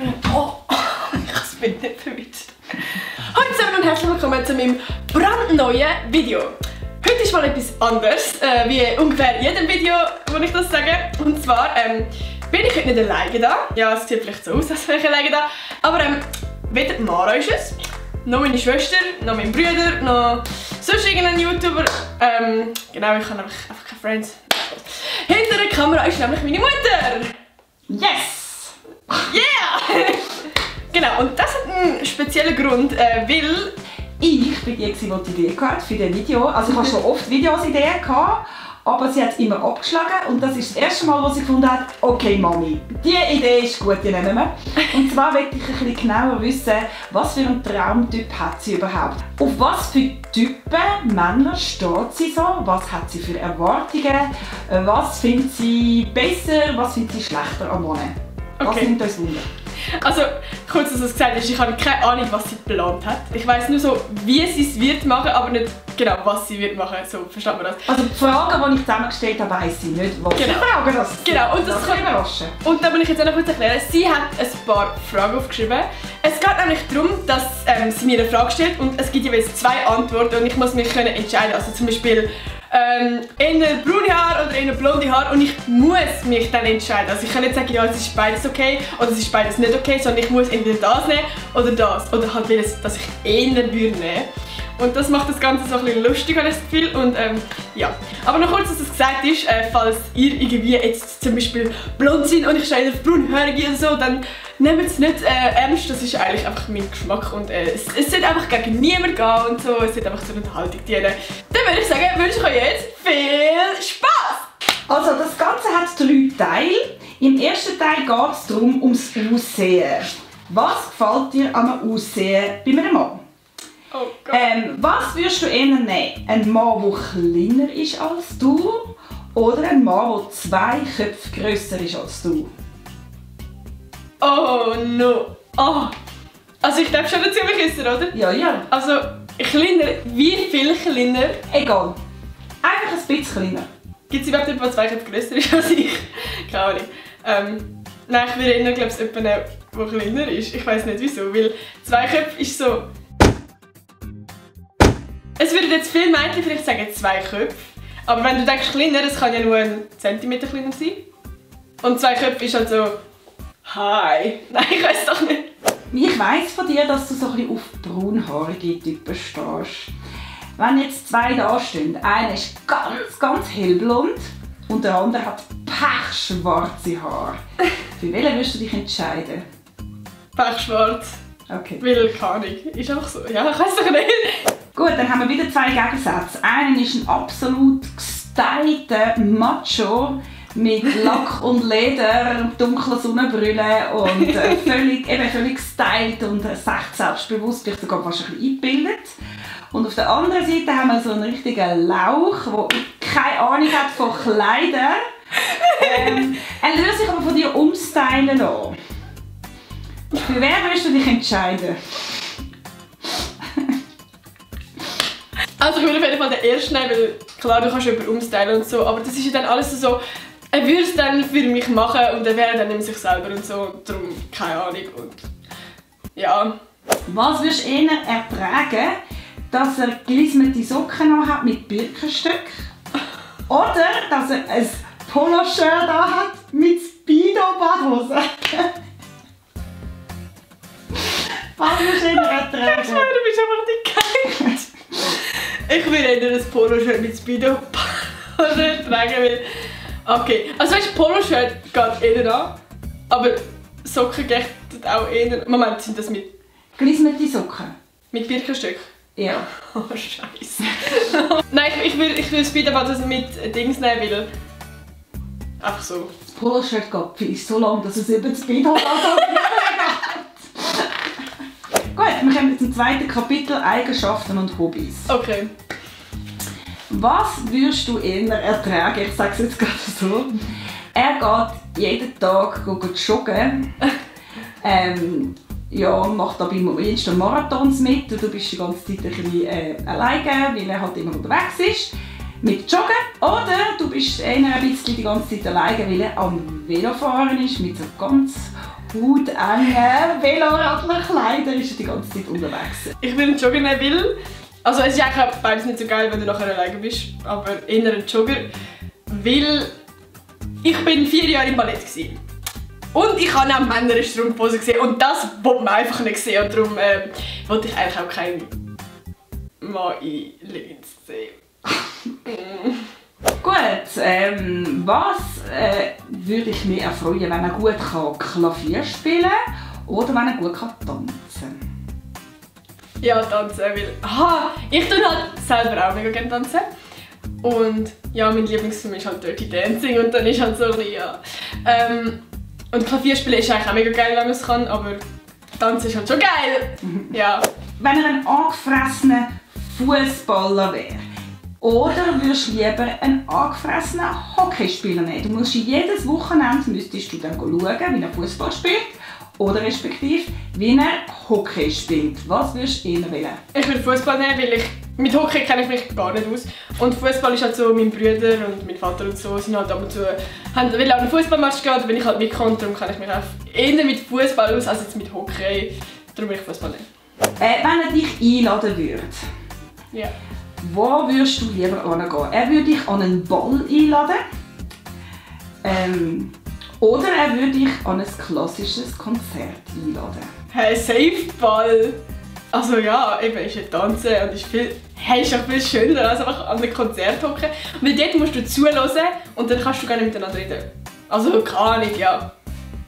Oh, ich bin nicht verwitscht. Hallo zusammen und herzlich willkommen zu meinem brandneuen Video. Heute ist mal etwas anderes, wie ungefähr in jedem Video, wo ich das sage. Und zwar bin ich heute nicht alleine da. Ja, es sieht vielleicht so aus, als wäre ich alleine da. Aber weder Mara ist es, noch meine Schwester, noch mein Bruder, noch sonst irgendein YouTuber. Genau, ich habe einfach keine Friends. Hinter der Kamera ist nämlich meine Mutter. Yes! Yeah! Genau, und das hat einen speziellen Grund, weil ich bin die Idee hatte für das Video. Also ich hatte schon oft Videos-Ideen, aber sie hat es immer abgeschlagen. Und das ist das erste Mal, wo sie gefunden hat, okay Mami, diese Idee ist gut, die nehmen wir. Und zwar möchte ich ein bisschen genauer wissen, was für einen Traumtyp hat sie überhaupt? Auf was für Typen Männer steht sie so? Was hat sie für Erwartungen? Was findet sie besser? Was findet sie schlechter an Männern? Was nimmt uns Wunder? Also, kurz, dass es gesagt ist, ich habe keine Ahnung, was sie geplant hat. Ich weiss nur so, wie sie es wird machen, aber nicht genau, was sie wird machen. So, versteht man das? Also die Fragen, die ich zusammengestellt habe, weiss sie nicht, was genau. sie fragen. Genau, und das kann überraschen. Und da muss ich jetzt auch noch kurz erklären. Sie hat ein paar Fragen aufgeschrieben. Es geht nämlich darum, dass sie mir eine Frage stellt und es gibt jeweils zwei Antworten und ich muss mich entscheiden. Also zum Beispiel eher braune Haare oder eher blonde Haare und ich muss mich dann entscheiden. Also ich kann nicht sagen, ja, es ist beides okay oder es ist beides nicht okay, sondern ich muss entweder das nehmen oder das. Oder halt will, dass ich eher würde nehmen. Und das macht das Ganze so ein bisschen lustig, habe ich das Gefühl. Und ja. Aber noch kurz, dass es gesagt ist, falls ihr irgendwie jetzt zum Beispiel blond seid und ich stehe auf braunhaarig oder so, dann nehmt es nicht ernst, das ist eigentlich einfach mein Geschmack. Und es sollte einfach gegen niemanden gehen und so, es sollte einfach zur Unterhaltung dienen. Dann würde ich sagen, wünsche ich euch jetzt viel Spaß! Also das Ganze hat 3 Teile. Im ersten Teil geht es darum, ums Aussehen. Was gefällt dir am Aussehen bei einem Mann? Oh Gott. Was würdest du eher nehmen? Ein Mann, der kleiner ist als du? Oder ein Mann, der 2 Köpfe grösser ist als du? Oh no! Oh. Also ich darf schon dazu wissen, oder? Ja, ja. Also kleiner, wie viel kleiner? Egal. Einfach ein bisschen kleiner. Gibt es überhaupt jemanden, der 2 Köpfe grösser ist als ich? Keine Ahnung. Nein, ich würde eher, glaube ich, jemanden nehmen, der kleiner ist. Ich weiß nicht wieso, weil 2 Köpfe ist so... Es würden jetzt viele Mädchen vielleicht sagen 2 Köpfe, aber wenn du denkst kleiner, das kann ja nur 1 Zentimeter kleiner sein. Und 2 Köpfe ist halt so... Hi! Nein, ich weiß doch nicht. Ich weiss von dir, dass du so ein bisschen auf braunhaarige Typen stehst. Wenn jetzt 2 da stehen, einer ist ganz hellblond und der andere hat pechschwarze Haare. Für welchen wirst du dich entscheiden? Pechschwarz. Okay. Weil, keine Ahnung, ist einfach so. Ja, ich weiß doch nicht. Gut, dann haben wir wieder 2 Gegensätze. Einer ist ein absolut gestylter Macho mit Lack und Leder, dunkler Sonnenbrille und völlig gestylt und recht selbstbewusst, vielleicht sogar fast ein bisschen eingebildet. Und auf der anderen Seite haben wir so einen richtigen Lauch, der keine Ahnung hat von Kleidern. Er würde sich aber von dir umstylen lassen. Für wen wirst du dich entscheiden? Also ich würde auf jeden Fall den ersten nehmen, weil klar, du kannst jemanden umstylen und so, aber das ist ja dann alles so, er würde es dann für mich machen und er wäre dann nicht sich selber und so, und darum keine Ahnung und ja. Was würdest du eher ertragen, dass er gelismete Socken hat mit Birkenstock oder dass er ein Poloshirt hat mit Speedo-Badhose? Was würdest du eher ertragen? Ich schwöre, du bist einfach nicht geil. Ich will eher ein Poloshirt mit Speedo tragen, weil... Okay, also weißt du, Poloshirt geht eher an, aber Socken geht auch eher... Moment, sind das mit... Gelismete Socken? Mit Birkenstock? Ja. Oh, Scheiße. Nein, ich will Speedo mit Dings nehmen, weil... Einfach so. Das Poloshirt geht vielleicht so lang, dass es über das Speedo geht. Gut, wir kommen zum zweiten Kapitel Eigenschaften und Hobbys. Okay. Was würdest du eher ertragen? Ich sage es jetzt gerade so. Er geht jeden Tag joggen. Ja, macht da beim ersten Marathons mit. Du bist die ganze Zeit ein bisschen alleine, weil er halt immer unterwegs ist. Mit Joggen. Oder du bist eher ein bisschen die ganze Zeit alleine, weil er am Velofahren ist mit so ganz hautengen Veloradlerkleidern ist er die ganze Zeit unterwegs. Ich will einen Jogger nehmen, weil... Also es ist eigentlich beides nicht so geil, wenn du nachher alleine bist, aber eher ein Jogger, weil ich bin 4 Jahre im Ballett gewesen. Und ich habe auch Männer in Strumpfhosen gesehen und das wollte man einfach nicht sehen und darum wollte ich eigentlich auch keinen Mann in Leggings sehen. Gut, was würde ich mich erfreuen, wenn er gut Klavier spielen kann oder wenn er gut tanzen kann? Ja, tanzen, weil ich tue halt selber auch mega gerne tanzen. Und ja, mein Lieblingsfilm ist halt Dirty Dancing und dann ist halt so ein bisschen, ja. Und Klavierspielen ist eigentlich auch mega geil, wenn man es kann, aber tanzen ist halt schon geil. Ja. Wenn er ein angefressener Fußballer wäre, oder würdest du lieber einen angefressenen Hockeyspieler nehmen? Du musst jedes Wochenende müsstest du dann schauen, wie er Fußball spielt. Oder respektive, wie er Hockey spielt. Was würdest du eher wählen? Ich würde Fußball nehmen, weil mit Hockey kenne ich mich gar nicht aus. Und Fußball ist halt so, mein Bruder und mein Vater und so sind halt ab und zu, will auch einen Fußballmatch gehen, da bin ich halt mitgekommen, darum kenne ich mich auch eher mit Fußball aus als jetzt mit Hockey. Darum will ich Fußball nehmen. Wenn er dich einladen würde, ja. Wo würdest du lieber hingehen? Er würde dich an einen Ball einladen. Oder er würde dich an ein klassisches Konzert einladen. Hey, safe Ball! Also ja, eben ist ein Tanzen und ist auch viel schöner als einfach an einem Konzert hocken. Weil dort musst du zuhören und dann kannst du gar nicht miteinander reden. Also keine Ahnung, ja.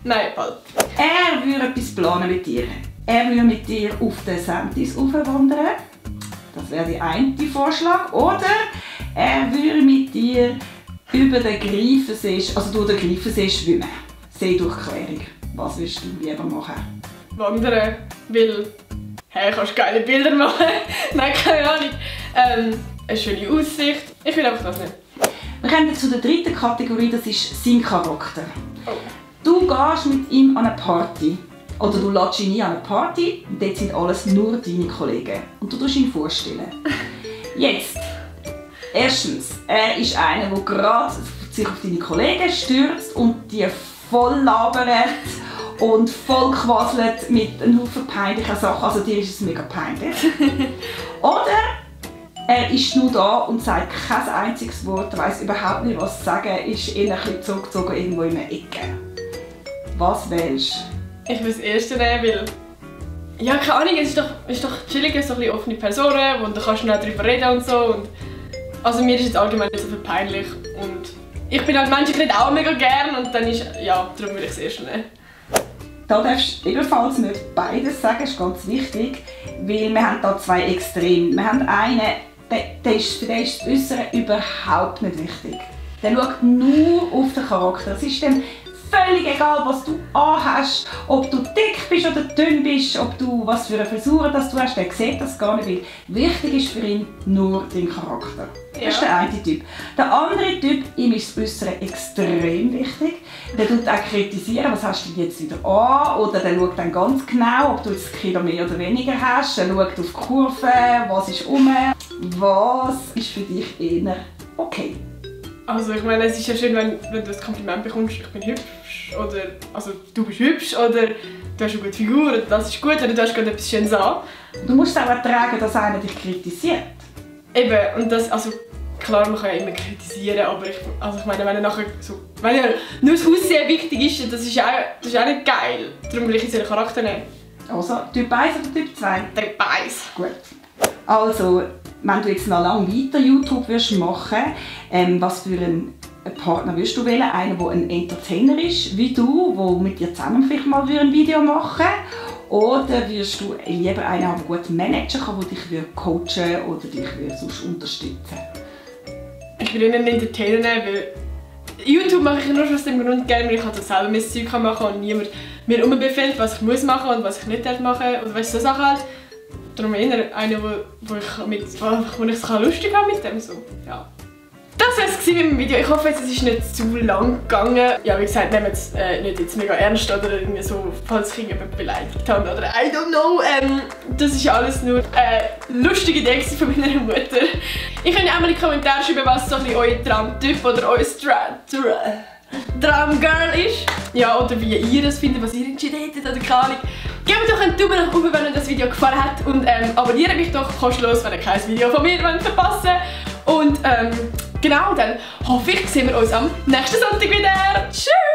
Nein, Ball. Er würde etwas planen mit dir. Er würde mit dir auf den Sentis wandern. Das wäre der eine Vorschlag. Oder er würde mit dir über den Greifensee, also durch den Greifensee schwimmen. Seedurchquerung. Was würdest du lieber machen? Wandern, weil hey, kannst geile Bilder machen. Nein, keine Ahnung. Eine schöne Aussicht. Ich will einfach das nicht. Wir kommen zu der dritten Kategorie, das ist sein Charakter. Oh. Du gehst mit ihm an eine Party. Oder du lädst ihn an eine Party und dort sind alles nur deine Kollegen. Und du tust ihn vorstellen. Jetzt. Erstens, er ist einer, der gerade sich auf deine Kollegen stürzt und die voll labert und voll quasselt mit einem Haufen peinlichen Sachen. Also dir ist es mega peinlich. Oder er ist nur da und sagt kein einziges Wort, weiss überhaupt nicht, was zu sagen, ist eher ein bisschen zurückgezogen irgendwo in einer Ecke. Was wählst du? Ich will das erste nehmen, weil... Ja, keine Ahnung, es ist doch chillig, so ein bisschen offene Personen, und da kannst du darüber reden und so. Und also mir ist jetzt allgemein nicht so viel peinlich. Und ich bin halt Menschen auch mega gern und dann ist... Ja, darum will ich das erste nehmen. Da darfst du ebenfalls nicht beides sagen, das ist ganz wichtig, weil wir haben hier zwei Extreme. Wir haben einen, für den ist das Äußere überhaupt nicht wichtig. Der schaut nur auf den Charakter. Es ist dem völlig egal, was du anhast, ob du dick bist oder dünn bist, ob du was für eine Frisur das du hast, der sieht das gar nicht. Wichtig ist für ihn nur dein Charakter. Das ist der eine Typ. Der andere Typ, ihm ist das Äußere extrem wichtig. Der tut auch kritisieren, was hast du jetzt wieder an, oder der schaut dann ganz genau, ob du jetzt ein Kilo mehr oder weniger hast. Er schaut auf die Kurve, was ist rum, was ist für dich eher okay. Also ich meine, es ist ja schön, wenn du das Kompliment bekommst, ich bin hübsch, oder also du bist hübsch, oder du hast eine gute Figur, oder das ist gut, oder du hast gerade etwas Schönes an. Du musst auch ertragen, dass einer dich kritisiert. Eben, und das, also klar, man kann ja immer kritisieren, aber ich meine, wenn er nachher so, wenn ja nur das Aussehen wichtig ist, das ist auch nicht geil. Darum will ich jetzt ihren Charakter nehmen. Also, Typ 1 oder Typ 2? Typ 1. Gut. Also, wenn du jetzt noch lange weiter YouTube machen würdest, was für einen Partner würdest du wählen? Einer, der ein Entertainer ist, wie du, der mit dir zusammen vielleicht mal ein Video machen würde? Oder würdest du lieber einen haben, der gut managen kann, der dich coachen oder dich sonst unterstützen? Ich will einen Entertainer nehmen, weil YouTube mache ich nur schon aus dem Grund gerne, weil ich halt selber mein Zeug machen kann und niemand mir umbefiehlt, was ich muss machen und was ich nicht machen darf und weißt, so Sachen halt. Darum eher einer, wo ich es lustig habe mit dem so. Ja. Das war es mit dem Video. Ich hoffe, es ist nicht zu lang gegangen. Ja, wie gesagt, nehmt es nicht jetzt mega ernst oder irgendwie so, falls ich irgendjemanden beleidigt habe oder I don't know. Das ist alles nur lustige Idee von meiner Mutter. Ihr könnt auch mal in die Kommentare schreiben, was so ein bisschen euer Traumtyp oder euer Traumgirl ist. Ja, oder wie ihr das findet, was ihr entschieden hättet oder keine Ahnung. Gebt doch einen Daumen nach oben, wenn euch das Video gefallen hat und abonniert mich doch kostenlos, wenn ihr kein Video von mir verpassen wollt. Und genau, dann hoffe ich, sehen wir uns am nächsten Sonntag wieder. Tschüss!